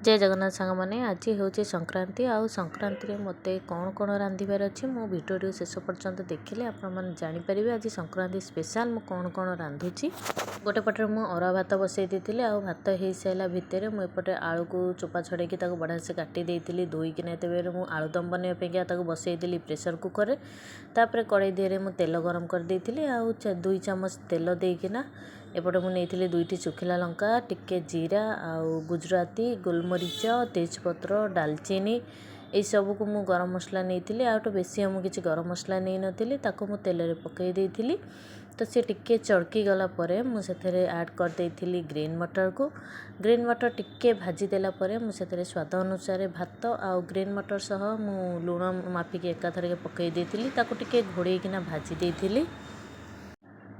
ଜୟ ଜଗନ୍ନାଥ ସାଙ୍ଗମାନେ, ଆଜି ହେଉଛି ସଂକ୍ରାନ୍ତି। ଆଉ ସଂକ୍ରାନ୍ତିରେ ମୋତେ କ'ଣ କ'ଣ ରାନ୍ଧିବାର ଅଛି, ମୋ ଭିଡ଼ିଓଟିକୁ ଶେଷ ପର୍ଯ୍ୟନ୍ତ ଦେଖିଲେ ଆପଣମାନେ ଜାଣିପାରିବେ ଆଜି ସଂକ୍ରାନ୍ତି ସ୍ପେଶାଲ୍ ମୁଁ କ'ଣ କ'ଣ ରାନ୍ଧୁଛି। ଗୋଟେ ପଟରେ ମୁଁ ଅରୁଆ ଭାତ ବସେଇ ଦେଇଥିଲି, ଆଉ ଭାତ ହେଇସାରିଲା ଭିତରେ ମୁଁ ଏପଟେ ଆଳୁକୁ ଚୋପା ଛଡ଼େଇକି ତାକୁ ବଢ଼ିଆ ସେ କାଟି ଦେଇଥିଲି ଧୋଇକିନା। ଏତେବେଳେ ମୁଁ ଆଳୁଦମ ବନେଇବା ପାଇଁକା ତାକୁ ବସେଇଦେଲି ପ୍ରେସର୍ କୁକର୍ରେ। ତାପରେ କଡ଼େଇ ଦେହରେ ମୁଁ ତେଲ ଗରମ କରିଦେଇଥିଲି, ଆଉ 2 ଚାମଚ ତେଲ ଦେଇକିନା ଏପଟେ ମୁଁ ନେଇଥିଲି ଦୁଇଟି ଶୁଖିଲା ଲଙ୍କା, ଟିକେ ଜିରା ଆଉ ଗୁଜୁରାତି, ଗୋଲମରିଚ, ତେଜପତ୍ର, ଡାଲଚିନି, ଏଇସବୁକୁ ମୁଁ ଗରମ ମସଲା ନେଇଥିଲି। ଆଉ ବେଶୀ ମୁଁ କିଛି ଗରମ ମସଲା ନେଇନଥିଲି। ତାକୁ ମୁଁ ତେଲରେ ପକାଇ ଦେଇଥିଲି। ତ ସେ ଟିକେ ଚଡ଼କି ଗଲା ପରେ ମୁଁ ସେଥିରେ ଆଡ଼୍ କରିଦେଇଥିଲି ଗ୍ରୀନ୍ ମଟରକୁ। ଗ୍ରୀନ୍ ମଟର ଟିକେ ଭାଜି ଦେଲା ପରେ ମୁଁ ସେଥିରେ ସ୍ୱାଦ ଅନୁସାରେ ଭାତ ଆଉ ଗ୍ରୀନ୍ ମଟର ସହ ମୁଁ ଲୁଣ ମାପିକି ଏକାଥରକେ ପକାଇ ଦେଇଥିଲି। ତାକୁ ଟିକେ ଘୋଡ଼େଇକିନା ଭାଜି ଦେଇଥିଲି,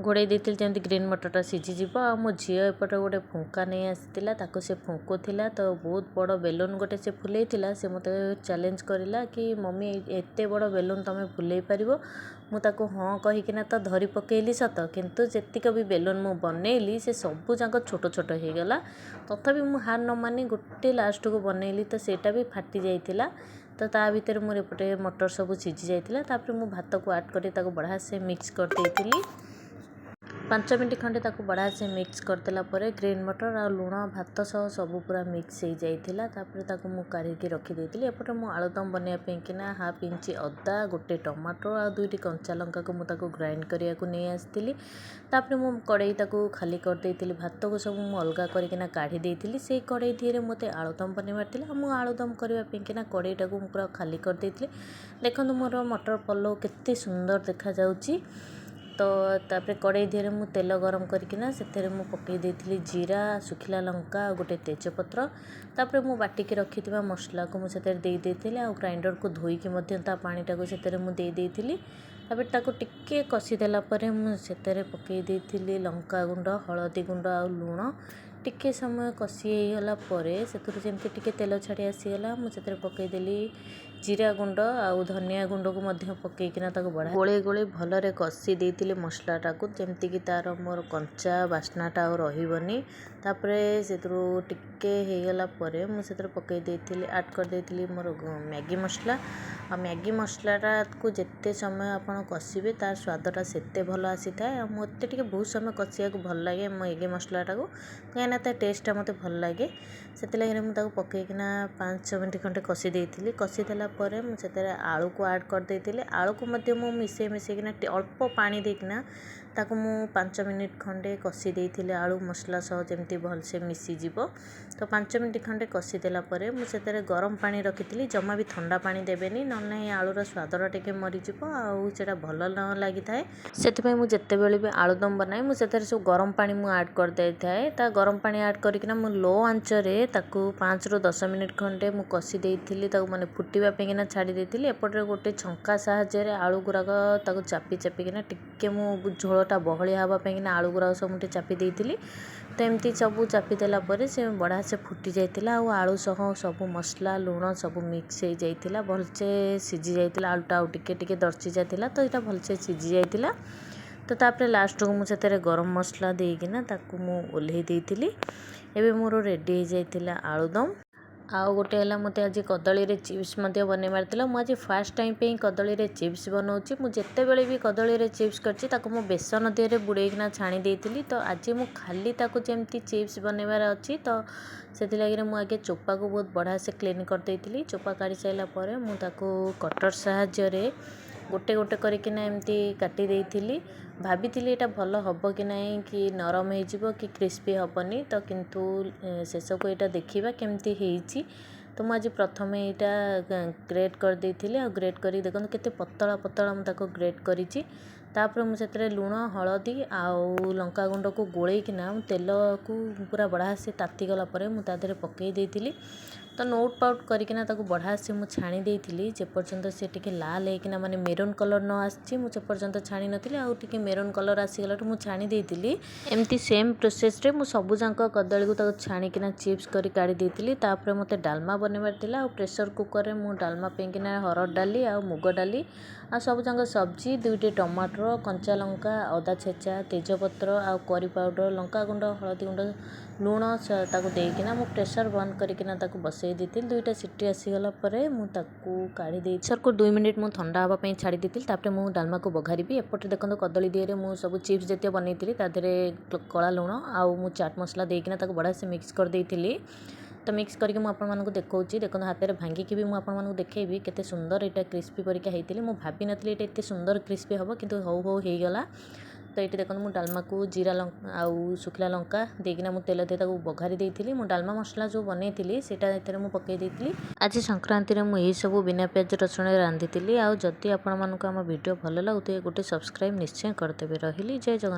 ଘୋଡ଼େଇ ଦେଇଥିଲି ଯେମିତି ଗ୍ରୀନ୍ ମଟରଟା ସିଝିଯିବ। ଆଉ ମୋ ଝିଅ ଏପଟେ ଗୋଟେ ଫୁଙ୍କା ନେଇ ଆସିଥିଲା, ତାକୁ ସେ ଫୁଙ୍କୁଥିଲା। ତ ବହୁତ ବଡ଼ ବେଲୁନ୍ ଗୋଟେ ସେ ଫୁଲେଇଥିଲା। ସେ ମୋତେ ଚ୍ୟାଲେଞ୍ଜ କରିଲା କି ମମି, ଏତେ ବଡ଼ ବେଲୁନ୍ ତୁମେ ଫୁଲେଇ ପାରିବ? ମୁଁ ତାକୁ ହଁ କହିକିନା ତ ଧରି ପକେଇଲି ସତ, କିନ୍ତୁ ଯେତିକ ବି ବେଲୁନ୍ ମୁଁ ବନେଇଲି, ସେ ସବୁ ଯାକ ଛୋଟ ଛୋଟ ହେଇଗଲା। ତଥାପି ମୁଁ ହାର ନ ମାନି ଗୋଟେ ଲାଷ୍ଟକୁ ବନେଇଲି, ତ ସେଇଟା ବି ଫାଟି ଯାଇଥିଲା। ତ ତା ଭିତରେ ମୋର ଏପଟେ ମଟର ସବୁ ସିଝି ଯାଇଥିଲା। ତାପରେ ମୁଁ ଭାତକୁ ଆଡ଼୍ କରି ତାକୁ ବଢ଼ିଆ ସେ ମିକ୍ସ କରିଦେଇଥିଲି। 5 ମିନିଟ୍ ଖଣ୍ଡେ ତାକୁ ବଢ଼ିଆ ସେ ମିକ୍ସ କରିଦେଲା ପରେ ଗ୍ରୀନ୍ ମଟର ଆଉ ଲୁଣ ଭାତ ସହ ସବୁ ପୁରା ମିକ୍ସ ହେଇଯାଇଥିଲା। ତାପରେ ତାକୁ ମୁଁ କାଢ଼ିକି ରଖିଦେଇଥିଲି। ଏପଟେ ମୁଁ ଆଳୁଦମ ବନେଇବା ପାଇଁକିନା ହାଫ୍ ଇଞ୍ଚ ଅଦା, ଗୋଟେ ଟମାଟୋ ଆଉ ଦୁଇଟି କଞ୍ଚା ଲଙ୍କାକୁ ମୁଁ ତାକୁ ଗ୍ରାଇଣ୍ଡ କରିବାକୁ ନେଇ ଆସିଥିଲି। ତାପରେ ମୁଁ କଡ଼େଇ ତାକୁ ଖାଲି କରିଦେଇଥିଲି। ଭାତକୁ ସବୁ ମୁଁ ଅଲଗା କରିକିନା କାଢ଼ି ଦେଇଥିଲି। ସେଇ କଡ଼େଇ ଦିହରେ ମୋତେ ଆଳୁଦମ ବନେଇବାର ଥିଲା, ଆଉ ମୁଁ ଆଳୁଦମ କରିବା ପାଇଁକିନା କଡ଼େଇଟାକୁ ମୁଁ ପୁରା ଖାଲି କରିଦେଇଥିଲି। ଦେଖନ୍ତୁ, ମୋର ମଟର ପଲଉ କେତେ ସୁନ୍ଦର ଦେଖାଯାଉଛି। ତ ତାପରେ କଡ଼େଇ ଦିହରେ ମୁଁ ତେଲ ଗରମ କରିକିନା ସେଥିରେ ମୁଁ ପକାଇ ଦେଇଥିଲି ଜିରା, ଶୁଖିଲା ଲଙ୍କା ଆଉ ଗୋଟେ ତେଜପତ୍ର। ତାପରେ ମୁଁ ବାଟିକି ରଖିଥିବା ମସଲାକୁ ମୁଁ ସେଥିରେ ଦେଇ ଦେଇଥିଲି, ଆଉ ଗ୍ରାଇଣ୍ଡରକୁ ଧୋଇକି ମଧ୍ୟ ତା ପାଣିଟାକୁ ସେଥିରେ ମୁଁ ଦେଇ ଦେଇଥିଲି। ତାପରେ ତାକୁ ଟିକେ କଷିଦେଲା ପରେ ମୁଁ ସେଥିରେ ପକାଇ ଦେଇଥିଲି ଲଙ୍କା ଗୁଣ୍ଡ, ହଳଦୀ ଗୁଣ୍ଡ ଆଉ ଲୁଣ। ଟିକେ ସମୟ କଷି ହେଇଗଲା ପରେ ସେଥିରୁ ଯେମିତି ଟିକେ ତେଲ ଛାଡ଼ି ଆସିଗଲା, ମୁଁ ସେଥିରେ ପକାଇଦେଲି ଜିରା ଗୁଣ୍ଡ ଆଉ ଧନିଆ ଗୁଣ୍ଡକୁ ମଧ୍ୟ ପକାଇକିନା ତାକୁ ବଢ଼ିଆ ଗୋଳେଇ ଗୋଳେଇ ଭଲରେ କଷି ଦେଇଥିଲି ମସଲାଟାକୁ, ଯେମିତିକି ତା'ର ମୋର କଞ୍ଚା ବାସ୍ନାଟା ଆଉ ରହିବନି। ତାପରେ ସେଥିରୁ ଟିକେ ହେଇଗଲା ପରେ ମୁଁ ସେଥିରେ ପକାଇ ଦେଇଥିଲି, ଆଡ଼୍ କରିଦେଇଥିଲି ମୋର ମ୍ୟାଗି ମସଲା। ଆଉ ମ୍ୟାଗି ମସଲାଟାକୁ ଯେତେ ସମୟ ଆପଣ କଷିବେ, ତାର ସ୍ୱାଦଟା ସେତେ ଭଲ ଆସିଥାଏ। ଆଉ ମୋତେ ଟିକେ ବହୁତ ସମୟ କଷିବାକୁ ଭଲ ଲାଗେ ମ୍ୟାଗି ମସଲାଟାକୁ, କାହିଁକିନା ତା ଟେଷ୍ଟଟା ମୋତେ ଭଲ ଲାଗେ। ସେଥିଲାଗି ମୁଁ ତାକୁ ପକାଇକିନା 5 ମିନିଟ୍ ଖଣ୍ଡେ କଷି ଦେଇଥିଲି। କଷିଦେଲା ପରେ ମୁଁ ସେଥିରେ ଆଳୁକୁ ଆଡ଼୍ କରିଦେଇଥିଲି। ଆଳୁକୁ ମଧ୍ୟ ମୁଁ ମିଶାଇ ମିଶାଇକିନା ଅଳ୍ପ ପାଣି ଦେଇକିନା ତାକୁ ମୁଁ 5 ମିନିଟ୍ ଖଣ୍ଡେ କଷି ଦେଇଥିଲି, ଆଳୁ ମସଲା ସହ ଯେମିତି ଭଲସେ ମିଶିଯିବ। ତ 5 ମିନିଟ୍ ଖଣ୍ଡେ କଷିଦେଲା ପରେ ମୁଁ ସେଥିରେ ଗରମ ପାଣି ରଖିଥିଲି। ଜମା ବି ଥଣ୍ଡା ପାଣି ଦେବେନି, ନହେଲେ ନାହିଁ ଆଳୁର ସ୍ୱାଦଟା ଟିକେ ମରିଯିବ ଆଉ ସେଇଟା ଭଲ ନ ଲାଗିଥାଏ। ସେଥିପାଇଁ ମୁଁ ଯେତେବେଳେ ବି ଆଳୁଦମ ବନାଏ, ମୁଁ ସେଥିରେ ସବୁ ଗରମ ପାଣି ମୁଁ ଆଡ଼୍ କରିଦେଇଥାଏ। ତା ଗରମ ପାଣି ଆଡ଼୍ କରିକିନା ମୁଁ ଲୋ ଆଞ୍ଚରେ ତାକୁ 5ରୁ 10 ମିନିଟ୍ ଖଣ୍ଡେ ମୁଁ କଷି ଦେଇଥିଲି। ତାକୁ ମାନେ ଫୁଟିବା ପାଇଁକିନା ଛାଡ଼ି ଦେଇଥିଲି। ଏପଟରେ ଗୋଟେ ଛଙ୍କା ସାହାଯ୍ୟରେ ଆଳୁ ଗୁଡ଼ାକ ତାକୁ ଚାପି ଚାପିକିନା ଟିକେ ମୁଁ ଝୋଳଟା ବହଳିଆ ହେବା ପାଇଁକିନା ଆଳୁ ଗୁଡ଼ାକ ସବୁ ମୁଁ ଟିକେ ଚାପି ଦେଇଥିଲି। ତ ଏମିତି ସବୁ ଚାପି ଦେଲା ପରେ ସେ ବଢ଼ିଆ ସେ ଫୁଟି ଯାଇଥିଲା, ଆଉ ଆଳୁ ସହ ସବୁ ମସଲା, ଲୁଣ ସବୁ ମିକ୍ସ ହେଇଯାଇଥିଲା, ଭଲସେ ସିଝି ଯାଇଥିଲା। ଆଳୁଟା ଆଉ ଟିକେ ଟିକେ ଦରଚି ଯାଇଥିଲା, ତ ଏଇଟା ଭଲସେ ସିଝି ଯାଇଥିଲା। ତ ତାପରେ ଲାଷ୍ଟକୁ ମୁଁ ସେଥିରେ ଗରମ ମସଲା ଦେଇକିନା ତାକୁ ମୁଁ ଓହ୍ଲେଇ ଦେଇଥିଲି। ଏବେ ମୋର ରେଡ଼ି ହେଇଯାଇଥିଲା ଆଳୁଦମ। ଆଉ ଗୋଟେ ହେଲା, ମୋତେ ଆଜି କଦଳୀରେ ଚିପ୍ସ ମଧ୍ୟ ବନେଇବାର ଥିଲା। ମୁଁ ଆଜି ଫାର୍ଷ୍ଟ ଟାଇମ୍ ପାଇଁ କଦଳୀରେ ଚିପ୍ସ ବନାଉଛି। ମୁଁ ଯେତେବେଳେ ବି କଦଳୀରେ ଚିପ୍ସ କରିଛି, ତାକୁ ମୁଁ ବେସନ ଦେହରେ ବୁଡ଼େଇକିନା ଛାଣି ଦେଇଥିଲି। ତ ଆଜି ମୁଁ ଖାଲି ତାକୁ ଯେମିତି ଚିପ୍ସ ବନେଇବାର ଅଛି, ତ ସେଥିଲାଗିରେ ମୁଁ ଆଗେ ଚୋପାକୁ ବହୁତ ବଢ଼ିଆ ସେ କ୍ଲିନ୍ କରିଦେଇଥିଲି। ଚୋପା କାଢ଼ି ସାରିଲା ପରେ ମୁଁ ତାକୁ କଟର୍ ସାହାଯ୍ୟରେ ଗୋଟେ ଗୋଟେ କରିକିନା ଏମିତି କାଟି ଦେଇଥିଲି। ଭାବିଥିଲି ଏଇଟା ଭଲ ହେବ କି ନାହିଁ, କି ନରମ ହେଇଯିବ କି କ୍ରିସ୍ପି ହେବନି। ତ କିନ୍ତୁ ଶେଷକୁ ଏଇଟା ଦେଖିବା କେମିତି ହେଇଛି। ତ ମୁଁ ଆଜି ପ୍ରଥମେ ଏଇଟା ଗ୍ରେଟ୍ କରିଦେଇଥିଲି, ଆଉ ଗ୍ରେଟ୍ କରିକି ଦେଖନ୍ତୁ କେତେ ପତଳା ପତଳା ମୁଁ ତାକୁ ଗ୍ରେଟ୍ କରିଛି। ତାପରେ ମୁଁ ସେଥିରେ ଲୁଣ, ହଳଦୀ ଆଉ ଲଙ୍କା ଗୁଣ୍ଡକୁ ଗୋଳେଇକିନା ମୁଁ ତେଲକୁ ପୁରା ବଢ଼ିଆ ସେ ତାତିଗଲା ପରେ ମୁଁ ତା ଦେହରେ ପକାଇ ଦେଇଥିଲି। ତ ନୋଉଟ ପାଉଟ କରିକିନା ତାକୁ ବଢ଼ିଆ ସେ ମୁଁ ଛାଣି ଦେଇଥିଲି। ଯେପର୍ଯ୍ୟନ୍ତ ସେ ଟିକେ ଲାଲ ହେଇକିନା, ମାନେ ମେରୁନ୍ କଲର୍ ନ ଆସିଛି, ମୁଁ ସେ ପର୍ଯ୍ୟନ୍ତ ଛାଣି ନଥିଲି। ଆଉ ଟିକେ ମେରୁନ୍ କଲର୍ ଆସିଗଲାଠୁ ମୁଁ ଛାଣି ଦେଇଥିଲି। ଏମିତି ସେମ୍ ପ୍ରୋସେସ୍ରେ ମୁଁ ସବୁଯାକ କଦଳୀକୁ ତାକୁ ଛାଣିକିନା ଚିପ୍ସ କରି କାଢ଼ି ଦେଇଥିଲି। ତାପରେ ମୋତେ ଡାଲମା ବନେଇବାର ଥିଲା, ଆଉ ପ୍ରେସର୍ କୁକର୍ରେ ମୁଁ ଡାଲମା ପାଇଁକିନା ହରଡ଼ ଡାଲି ଆଉ ମୁଗ ଡାଲି ଆଉ ସବୁଯାକ ସବଜି, ଦୁଇଟି ଟମାଟର, କଞ୍ଚା ଲଙ୍କା, ଅଦା ଛେଚା, ତେଜପତ୍ର ଆଉ କରି ପାଉଡ଼ର, ଲଙ୍କା ଗୁଣ୍ଡ, ହଳଦୀ ଗୁଣ୍ଡ, ଲୁଣ ତାକୁ ଦେଇକିନା ମୁଁ ପ୍ରେସର୍ ବନ୍ଦ କରିକିନା ତାକୁ ବସେଇ ଦେଇଥିଲି। ଦୁଇଟା ସିଟି ଆସିଗଲା ପରେ ମୁଁ ତାକୁ କାଢ଼ି ଦେଇ ପ୍ରେସର୍କୁ 2 ମିନିଟ୍ ମୁଁ ଥଣ୍ଡା ହେବା ପାଇଁ ଛାଡ଼ି ଦେଇଥିଲି। ତାପରେ ମୁଁ ଡାଲମାକୁ ବଘାରିବି। ଏପଟେ ଦେଖନ୍ତୁ, କଦଳୀ ଦିହରେ ମୁଁ ସବୁ ଚିପ୍ସ ଯେତିକି ବନେଇଥିଲି, ତା ଦେହରେ କଳା ଲୁଣ ଆଉ ମୁଁ ଚାଟ୍ ମସଲା ଦେଇକିନା ତାକୁ ବଢ଼ିଆ ସେ ମିକ୍ସ କରିଦେଇଥିଲି। ତ ମିକ୍ସ କରିକି ମୁଁ ଆପଣମାନଙ୍କୁ ଦେଖାଉଛି। ଦେଖନ୍ତୁ, ହାତରେ ଭାଙ୍ଗିକି ବି ମୁଁ ଆପଣମାନଙ୍କୁ ଦେଖେଇବି କେତେ ସୁନ୍ଦର ଏଇଟା କ୍ରିସ୍ପି ପରିକା ହେଇଥିଲି। ମୁଁ ଭାବିନଥିଲି ଏଇଟା ଏତେ ସୁନ୍ଦର କ୍ରିସ୍ପି ହେବ, କିନ୍ତୁ ହଉ ହଉ ହେଇଗଲା। ତ ଏଇଠି ଦେଖନ୍ତୁ, ମୁଁ ଡାଲମାକୁ ଜିରା ଲଙ୍କା ଆଉ ଶୁଖିଲା ଲଙ୍କା ଦେଇକିନା ମୁଁ ତେଲ ଦେଇ ତାକୁ ବଘାରି ଦେଇଥିଲି। ମୁଁ ଡାଲମା ମସଲା ଯେଉଁ ବନେଇଥିଲି, ସେଇଟା ଏଥିରେ ମୁଁ ପକାଇ ଦେଇଥିଲି। ଆଜି ସଂକ୍ରାନ୍ତିରେ ମୁଁ ଏହିସବୁ ବିନା ପିଆଜ ରସୁଣରେ ରାନ୍ଧିଥିଲି। ଆଉ ଯଦି ଆପଣମାନଙ୍କୁ ଆମ ଭିଡ଼ିଓ ଭଲ ଲାଗୁଥିବ, ଗୋଟେ ସବସ୍କ୍ରାଇବ୍ ନିଶ୍ଚୟ କରିଦେବେ। ରହିଲି, ଜୟ ଜଗନ୍ନାଥ।